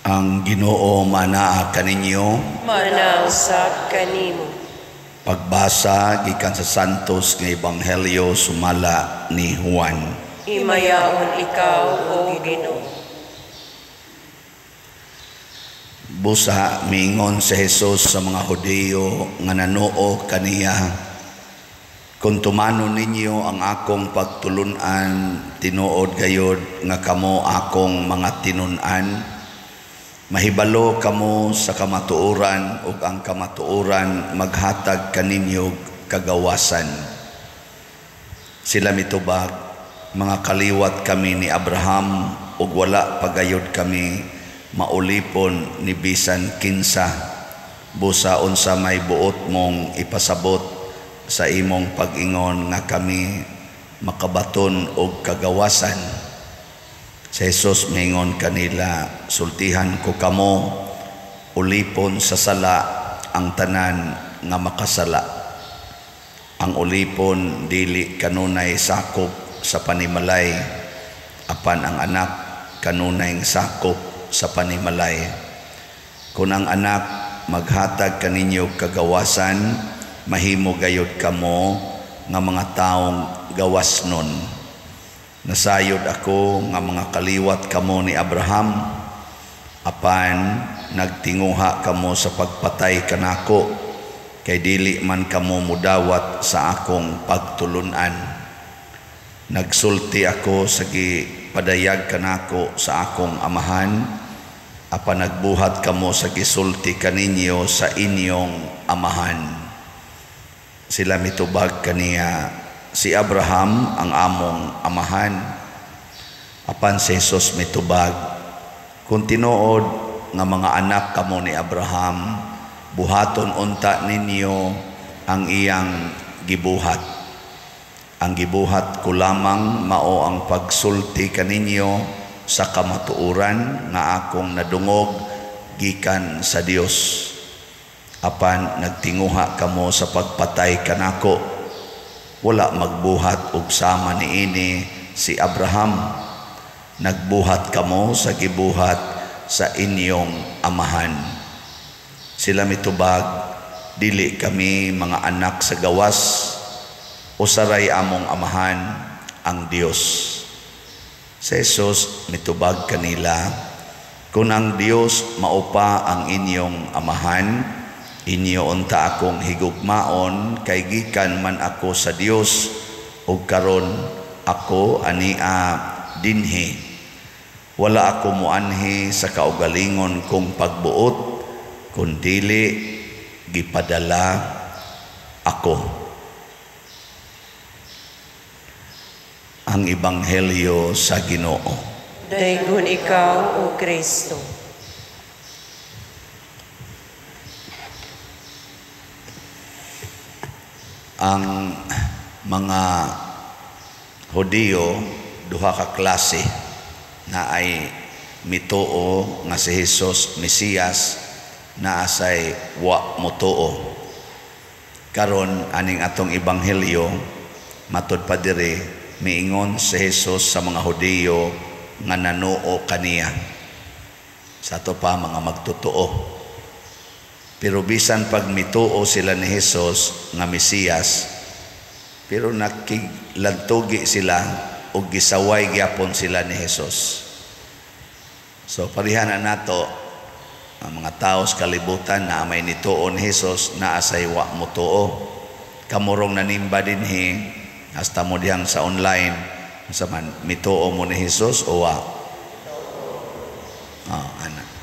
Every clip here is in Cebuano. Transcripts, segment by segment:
Ang Ginoo manaa kaninyo. Manausab kanimo. Pagbasa gikan sa Santos nga Ebanghelyo sumala ni Juan. Imayaon ikaw, o Ginoo. Busa miingon si Jesus sa mga Hudiyo nga nanuo kaniya, "Kung tumanon ninyo ang akong pagtulun-an, tinuod gayod nga kamo akong mga tinun-an. Mahibalo kamo sa kamatuoran ug ang kamatuoran maghatag kaninyo kagawasan." Sila mitubag, "Mga kaliwat kami ni Abraham ug wala pagayod kami maulipon ni bisan kinsa. Busa unsa may buot mong ipasabot sa imong pag-ingon nga kami makabaton og kagawasan?" Si Jesus mingon kanila, "Sultihan ko kamo, ulipon sa sala ang tanan nga makasala. Ang ulipon dili kanunay sakop sa panimalay, apan ang anak kanunay sakop sa panimalay. Kung ang anak maghatag kaninyo kagawasan, mahimo gayod kamo nga mga taong gawas nun. Nasayod ako nga mga kaliwat kamo ni Abraham, apan nagtinguha kamo sa pagpatay kanako, kay dili man kamo mudawat sa akong pagtulun-an. Nagsulti ako sa gipadayag kanako sa akong amahan, apan nagbuhat kamo sa gisulti kaninyo sa inyong amahan." Sila mitubag kaniya, "Si Abraham ang among amahan." Apan si Jesus mitubag, "Kung tinuod nga mga anak kamo ni Abraham, buhaton unta ninyo ang iyang gibuhat. Ang gibuhat ko lamang mao ang pagsulti kaninyo sa kamatuoran nga akong nadungog gikan sa Dios. Apan nagtinguha kamo sa pagpatay kanako. Wala magbuhat og sama niini si Abraham. Nagbuhat kamo sa gibuhat sa inyong amahan." Sila mitubag, "Dili kami mga anak sa gawas, usaray among amahan ang Dios." Si Jesus mitubag kanila, "Kung ang Dios maupa ang inyong amahan, inyo unta akong higugmaon, kay gikan man ako sa Dios ug karon ako ania dinhi. Wala ako muanhi sa kaugalingon kong pagbuot, kundili gipadala ako." Ang Ebanghelyo sa Ginoo. Daygon ikaw, o Kristo. Ang mga Hudiyo, duha ka klase na ay mituo nga si Jesus Mesiyas, na asay wa motuo. Karon aning atong ebanghelyo matud pa diri, miingon si Jesus sa mga Hudiyo nga nanuo kaniya. Sa ato pa mga magtotoo. Pero bisan pag mituo sila ni Jesus nga Mesiyas, pero nakiglantugi sila o gisaway gyapon sila ni Jesus. So parihan na nato ang mga tao sa kalibutan na may nituo ni Jesus na asay wa motuo. Kamurong nanimba dinhi hasta mo dihang sa online sa man mituo mo ni Jesus o wa? Oh, ana.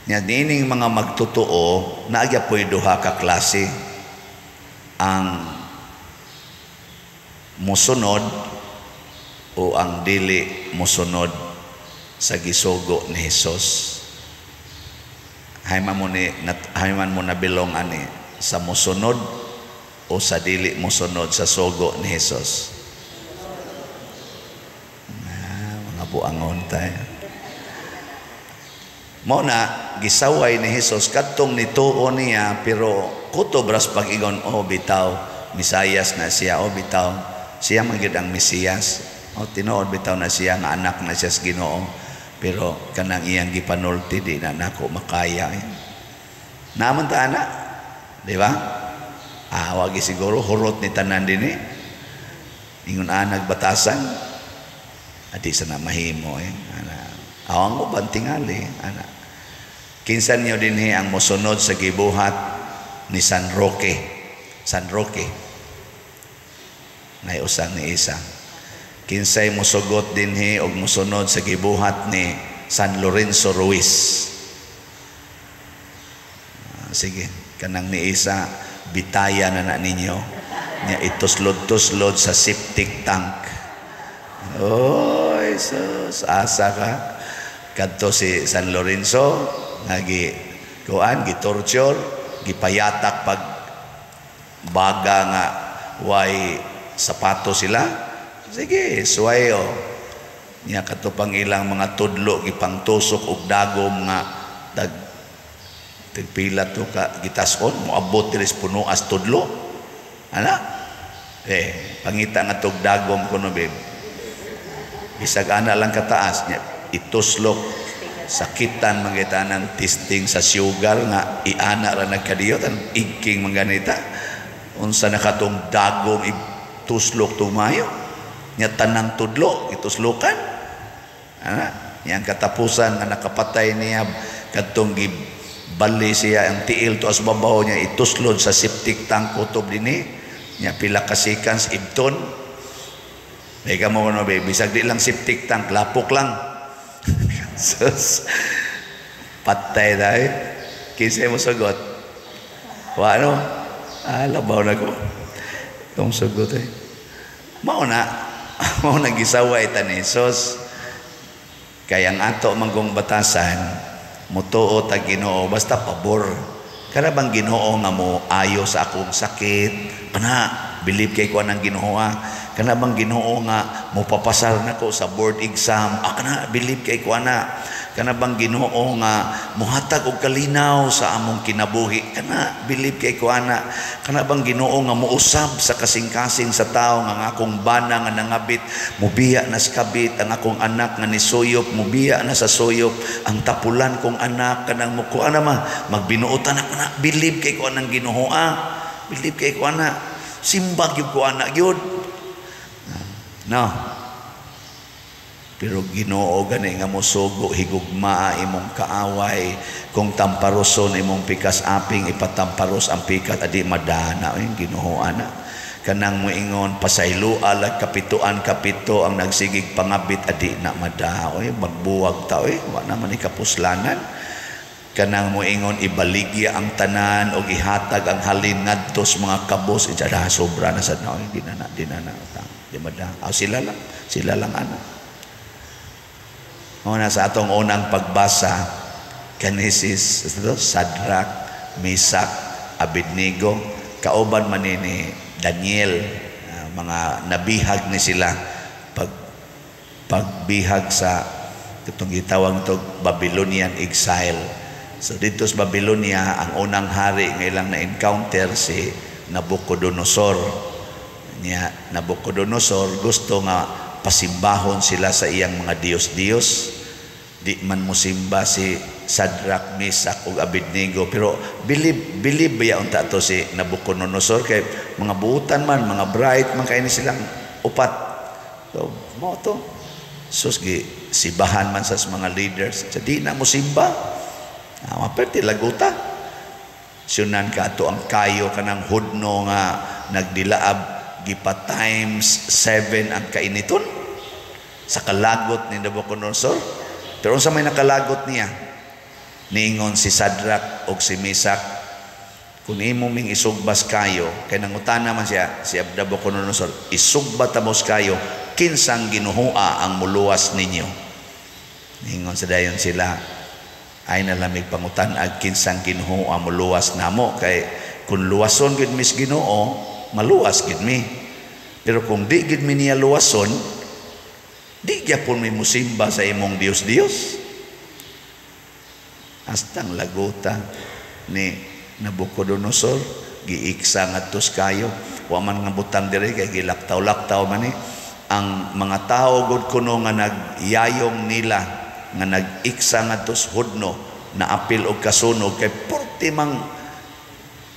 Nya niining mga magtotoo, naagya po'y duha ka klase. Ang musunod o ang dili musunod sa gisugo ni Jesus. Hayman mo nabilong ani sa musunod o sa dili musunod sa sugo ni Jesus. Mga buangon tayo. Mao na gisaway ni Jesus kadtong nituo niya, pero kutob ras pag-ingon, oh bitaw Mesayas na siya, oh bitaw siya man gyud ang Mesiyas, oh tinuod bitaw na siya nga anak na siya sa Ginoo. Pero kanang iyang gipanulti, di na nako makaya eh. Naman ta ana, di ba? Ah, wagi siguro hurot ni tanan dinhi. Ingon anag batasan. Adi sa na mahimo eh. Ana. Awang uban tingali ana. Kinsa niyo dinhi ang mosunod sa gibuhat ni San Roque? San Roque. Nay usang ni isa. Kinsay mosugot dinhi og mosunod sa gibuhat ni San Lorenzo Ruiz? Ah, sige, kanang ni isa bitaya na na ninyo. Nya ituslod-tuslod sa septic tank. Oy, sus, asa ka. Kadto si San Lorenzo nga gi kuan, gi-torture, gipayatak pag baga nga way sapato sila. Sige, suway oh. Nya kadto pang ilang mga tudlo gipangtusok og dagom nga tag tagpila to ka gitason, moabot diri sa punoas tudlo. Ana? Eh, pangita nga tog dagom kuno, babe. Bisag ana lang kataas nya ituslok, sakitan man kita ng testing sa sugar nga iana ra nagkadiyot ang igking man ganita. Unsa na katong dagom ituslok tumayo nya tanang tudlo ituslokan ana. Nya ang katapusan nga nakapatay niya kadtong gibali siya ang tiil to as babaw niya, ituslod sa septic tank kutob dinhi nya pila ka seconds ibton. Ika mo kuno, baby, bisag di lang septic tank, lapok lang. Sus. Patay dahil. Kinsa mo sagot? Wa no? Ah, labaw na ko. Kung sagot eh. Mao na gisaway ta ni Jesus. Kaya ang ato manggong batasan, mutuo ta Ginoo basta pabor. Kana bang Ginoo nga mo ayo sa akong sakit? Kana believe kay ko ang Ginoo ah. Kana bang Ginoo nga mopapasar nako sa board exam? Ah, kana believe kay ko ana. Kana bang Ginoo nga mohatag og kalinaw sa among kinabuhi? Kana believe kay ko ana. Kana bang Ginoo nga mousab sa kasing-kasing sa tao, nga ang akong bana nga nangabit mobiya na sa kabit, ang akong anak nga nisuyop mobiya na sa suyop, ang tapulan kong anak kanang mukuha na ma magbinuotan ako na, believe kay ko anang Ginoo ah. Believe kay ko ana. Simbag gyud ko ana gyud. No. Pero Ginoo gani nga mosugo, higugmaa imong kaaway, kung tamparoson imong pikas aping, ipatamparos ang pikas, adi madana yung Ginoo ana. Kanang moingon pasayloa lag kapituan kapito ang nagsigig pangabit, adi na mada oy, magbuwag ta oy, wa na man ikapuslanan. Kanang moingon ibaligya ang tanan og ihatag ang halin ngadto sa mga kabos, ijada sobra na sad na oy, di na na, di na na di mada. Ah, sila lang ana. Mao sa atong unang pagbasa, Genesis, ito, Sadrach, Mesach, Abednego, kauban man ni Daniel, mga nabihag ni sila pagbihag sa itong gitawag ito Babylonian exile. So dito sa Babylonia, ang unang hari nga ilang na-encounter si Nabucodonosor. Niya Nabucodonosor gusto nga pasimbahon sila sa iyang mga diyos-diyos. Di man mosimba si Sadrach, Mesach ug Abednego, pero believe believe ba unta to si Nabucodonosor kay mga buutan man, mga bright man kay ni silang upat. So mo to sus gi sibahan man sa mga leaders. Sa di na mo simba. Ah, maperti laguta. Sunan ka ato ang kayo kanang hudno nga nagdilaab, gipa times 7 ang kainiton sa kalagot ni Nabucodonosor. Pero unsa may nakalagot niya? Niingon si Sadrach og si Mesach, kung imo ming isugbas kayo, kay nangutana man siya si Nabucodonosor, isugba ta mos kayo, kinsang ginuhua ang muluwas ninyo? Niingon sa dayon sila, ay nalamig pangutan-ag kinsang Ginoo muluwas namo, kay kung luwason gid mis Ginoo, maluwas gid mi. Pero kung di gid mi niya luwason, di gyapon mi musimba sa imong Dios-Dios. Hastang laguta ni Nabucodonosor, giiksa ngadtos kayo. Wa man nga butang diri kay gilaktaw-laktaw man ni ang mga tao gud kuno nga nagyayong nila. nga nag-iksa ngadto sa hudno naapil og kasunog kay purti mang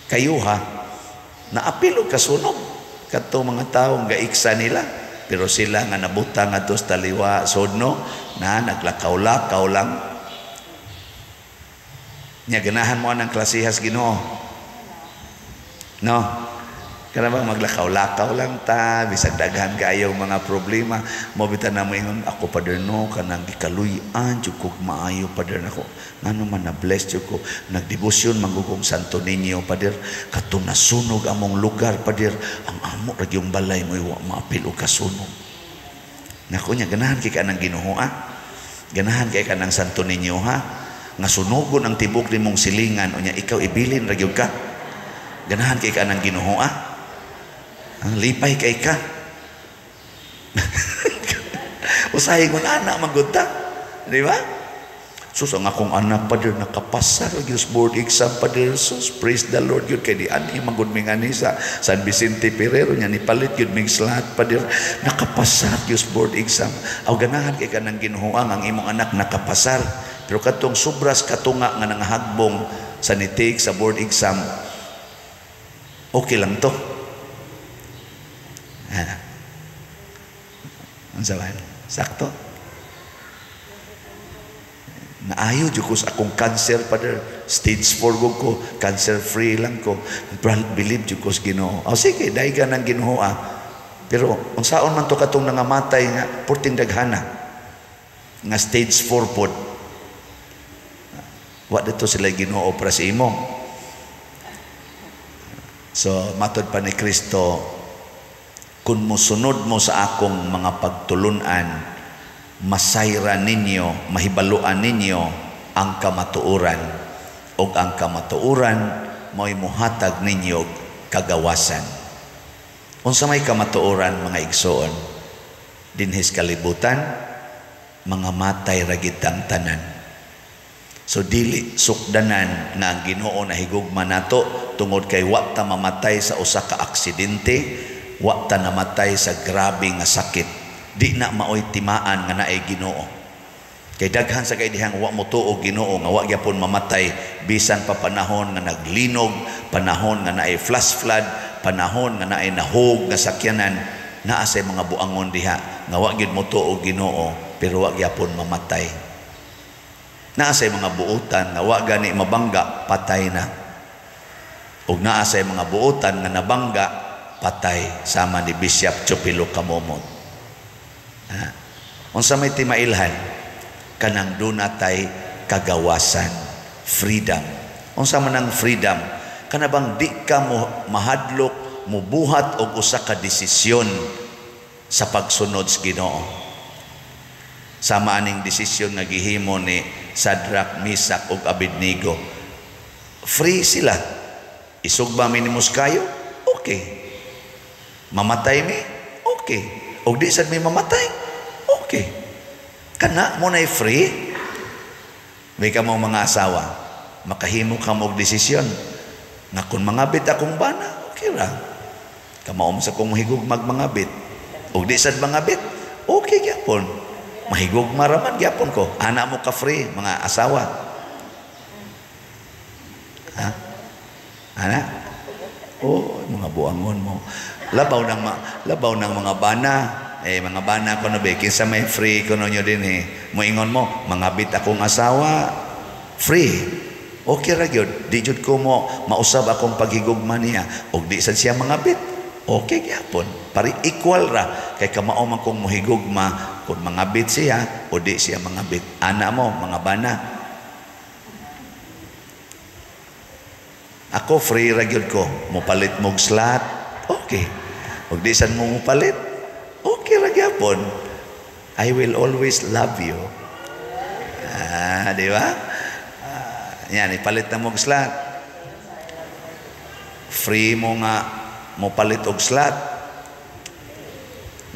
kayuha naapil og kasunog kadto mga tawo nga iksa nila, pero sila nga nabutang ngadto sa taliwa sa hudno na naglakaw-lakaw lang. Nya ganahan mo anang klasehas Ginoo, no? Kana bang maglakaw-lakaw lang ta bisag daghan kaayo mga problema mo bitan na moingon ako, "Pader, no, kanang gikaluy-an jud ko, maayo, pader, nako. Ngano man na bless jud ko, nagdebosyon man gud kong Santo Niño, pader. Katong nasunog among lugar, pader, ang amo ra gyung balay mo wa maapil og kasunog." Nako, nya ganahan kay ka ng Ginoo, ah? Ganahan kay ka ng Santo Niño, ha? Nga sunogon ang tibok nimong silingan, unya ikaw ibilin ra gyud ka. Ganahan kay ka ng Ginoo, ah? Ang lipay kay ka. Usahay kung anak magud ta. Di ba? Sus, ang akong anak, pader, nakapasar gyud board exam, pader. Sus, praise the Lord gyud kay di ani magud mi ngani sa San Vicente Ferrer nya nipalit gyud mig slot, pader. Nakapasar gyud board exam. Aw, ganahan kay ka ng Ginoo ang imong anak nakapasar. Pero katong sobras katunga nga nangahagbong sa ni-take sa board exam, okay lang to. Ha. Unsa man? Sakto? Naayo jud ko sa akong cancer, pader. Stage 4 gud ko, cancer free lang ko. Believe jud ko sa Ginoo. Oh, sige, daygan ang Ginoo, ah. Pero unsaon man to katong nangamatay nga purting daghana nga stage 4 pod? Wa dito sila Ginoo para sa imo. So matod pa ni Kristo, kung mosunod mo sa akong mga pagtulunan, masayra ninyo, mahibaluan ninyo ang kamatuoran, ug ang kamatuoran mo'y muhatag ninyo kagawasan. Unsa may kamatuoran, mga igsoon? Dinhis kalibutan, mga matay ra gid ang tanan. So dili sukdanan nga ang Ginoo na higugma nato tungod kay wa ta mamatay sa usa ka aksidente, wa ta namatay sa grabe nga sakit. Di na maoy timaan nga naay Ginoo. Kay daghan sa kay dihang wa mo tuo Ginoo nga wa gyapon mamatay bisan pa panahon nga naglinog, panahon nga naay flash flood, panahon nga naay nahog nga sakyanan, naa say mga buangon diha nga wa gyud mo tuo Ginoo pero wa gyapon mamatay. Naa say mga buutan nga wa gani mabangga, patay na. Ug naa say mga buutan nga nabangga, patay, sama ni Bishop Chupilo Camomot. Ha? Unsa may timailhan? Kanang dunatay kagawasan, freedom. Unsa man ang freedom? Kana bang di ka mo mahadlok mubuhat og usa ka desisyon sa pagsunod sa Ginoo. Sama aning desisyon nga gihimo ni Shadrach, Mesach ug Abednego. Free sila. Isugba mi nimo kayo? Okay. Mamatay mi? Okay. Og di sad mi mamatay? Okay. Kana mo na'y free. May ka mong mga asawa, makahimo ka mo og desisyon nga kung mangabit akong bana, okay ra. Kamaom sa kong higugmag mangabit. Og di sad mangabit, okay gyapon. Mahigugma ra man gyapon ko. Ana mo ka free, mga asawa. Ha? Ana? Oh, mga buangon mo. Labaw ng mga bana. Eh, mga bana ko no be, kinsa may free kuno nyo din eh. Moingon mo, mangabit akong asawa, free. Okay ra gyud. Di jud ko mo mausab akong paghigugma niya. Og di sad siya mangabit, okay gyapon. Pari equal ra kay kamao man kong mohigugma kung mangabit siya o di siya mangabit. Ana mo, mga bana. Ako free ra gyud ko. Mopalit mog slot, okay. Og di sad mo mopalit, okay ra gyapon. I will always love you. Ah, di ba? Ah, yan, ipalit na mog slot. Free mo nga mopalit og slot.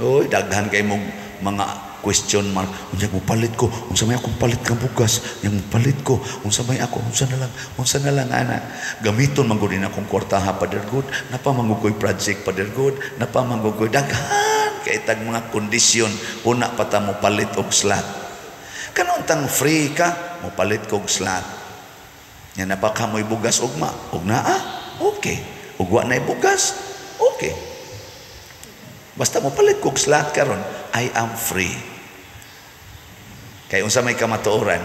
Uy, daghan kay mong mga question mark. Unsa mo palit ko? Unsa may akong palit nga bugas? Yang palit ko. Unsa may ako? Unsa na lang? Unsa na lang ana? Gamiton man gud akong kwartaha, Father God. Napa man gud ko'y project, Father God. Napa man gud ko'y daghan kay tag mga kondisyon una pa ta mo palit og slot. Kanuntang free ka, mopalit kog slot. Nya napaka mo'y bugas ugma, ug naa, okay. Ug wa na'y bugas, okay. Basta mopalit kog slot karon, I am free. Kay unsa may kamatuoran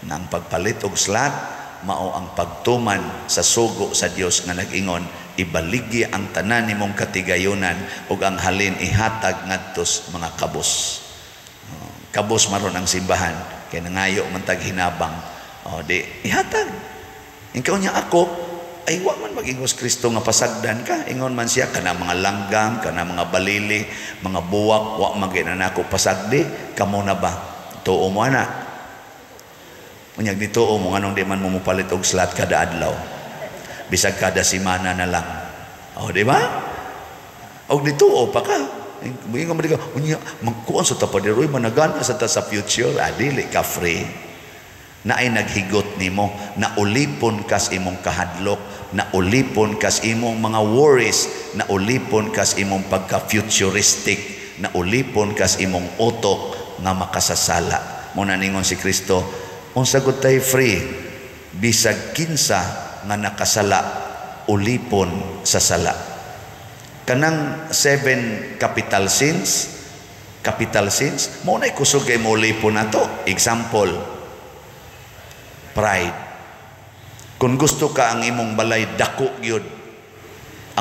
nga ang pagpalit og slot mao ang pagtuman sa sugo sa Dios nga nag-ingon, ibaligya ang tanan nimong katigayunan ug ang halin ihatag ngadto sa mga kabos. Kabos maron ang simbahan kay nangayo man tag hinabang. O di ihatag. Ikaw niya ako ay wa man mag-ingos Kristo nga pasagdan ka. Ingon man siya kana mga langgam, kana mga balili, mga buwak, wa man gyud nako pasagdi. Kamo na ba? Tuo mo ana. Unyag nituo mo nganong di man mo mopalit og slot kada adlaw. Bisag kada semana na lang. O di ba? Og nituo pa ka. Ingon man ka, unya magkuan sa ta Padre Roy, managana sa ta sa future, dili ka free. Na ay naghigot nimo, na ulipon kas imong kahadlok, na ulipon kas imong mga worries, na ulipon kas imong pagka-futuristic, na ulipon kas imong utok nga makasasala. Muna ningon si Kristo, unsa gud tay free, bisag kinsa nga nakasala, ulipon sa sala. Kanang 7 capital sins, mao nay kusog kay mo ulipon nato. Example, pride. Kung gusto ka ang imong balay dako gyud,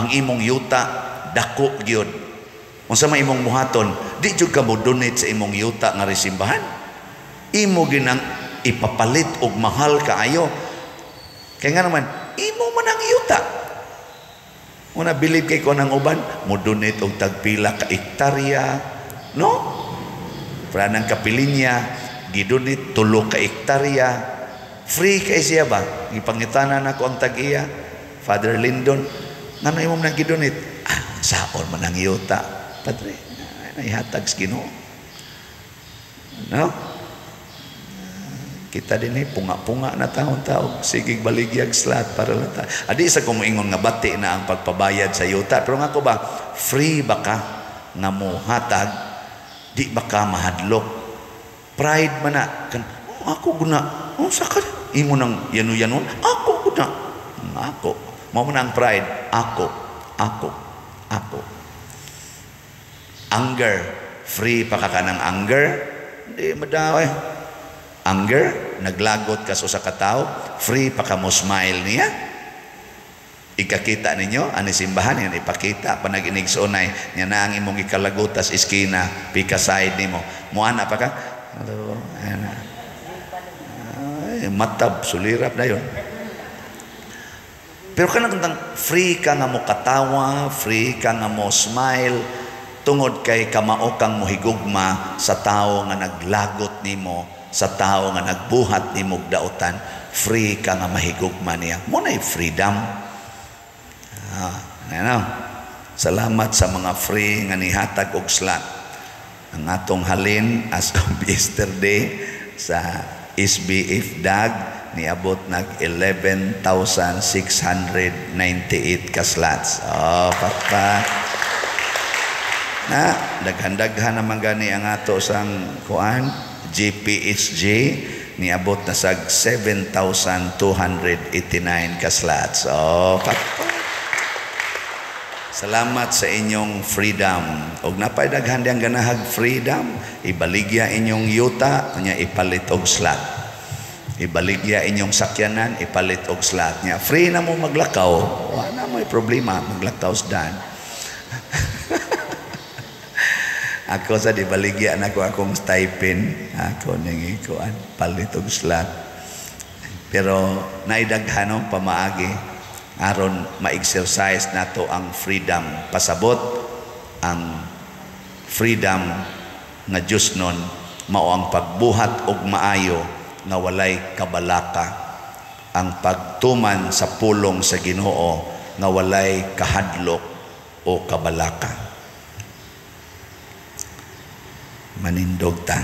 ang imong yuta dako gyud, unsa may imong buhaton, di jud ka mo donate sa imong yuta nga resimbahan. Imo ginang ipapalit og mahal kaayo. Kay nga naman, imo man ang yuta. Una believe kay ko ng uban, mo donate og tagpila ka hektarya, no? Para nang kapilinya, gidonate 3 ka hektarya. Free kay siya ba? Gipangitanan nako ang tag-iya, Father Lyndon. Ngano imong nang gidonate? Saon man ang yuta, padre. Naihatag sa Ginoo. No? Kita din punga-punga na taon-taon. Sige, baligyag slot para lang ta. Adi sa kumuingon nga bati na ang pagpabayad sa yuta. Pero nga ko ba, free ba ka nga mohatag? Di ba ka mahadlok? Pride man na. Kan, oh, ako guna. Oh, saka imo nang yanu-yanon. Ako guna. Ako. Mao man ang pride. Ako. Ako. Ako. Anger. Free pa ka ng anger? Hindi, madaw eh. Anger, naglagot ka sa usa ka tawo, free pa ka mo smile niya. Ikakita ninyo, ani simbahan yan, ipakita, panag inigsoonay, niya na ang imong ikalagotas iskina, pika side nimo. Muana pa ka? Hello, ana. Ay, matab, sulirap na yun. Pero kanang kantang free ka nga mo katawa, free ka nga mo smile, tungod kay kamao kang mohigugma sa tawo nga naglagot nimo, sa tao nga nagbuhat nimog dautan, free ka nga mahigugma niya. Mo na'y freedom. Ano? Salamat sa mga free nga nihatag og slot. Ang atong halin as of yesterday sa SBF DAG niabot nag 11,698 ka slots. Oh, pakpak. Na daghan-daghan naman gani ang ato sang kuan GPHG niabot na sag 7,289 ka slots. Oh, pakpak. Salamat sa inyong freedom. Og napay daghan diyang ganahag freedom, ibaligya inyong yuta, nya ipalit og slot. Ibaligya inyong sakyanan, ipalit og slot. Nya free na mo maglakaw, wala na mo'y problema maglakaw sa daan. Ako sa dibaligya na ko akong stipend, ako ning ikuan palit og slot. Pero naidaghanon pamaagi aron ma-exercise nato ang freedom. Pasabot ang freedom nga Dios nun mao ang pagbuhat og maayo nga walay kabalaka, ang pagtuman sa pulong sa Ginoo nga walay kahadlok o kabalaka. Manindog ta.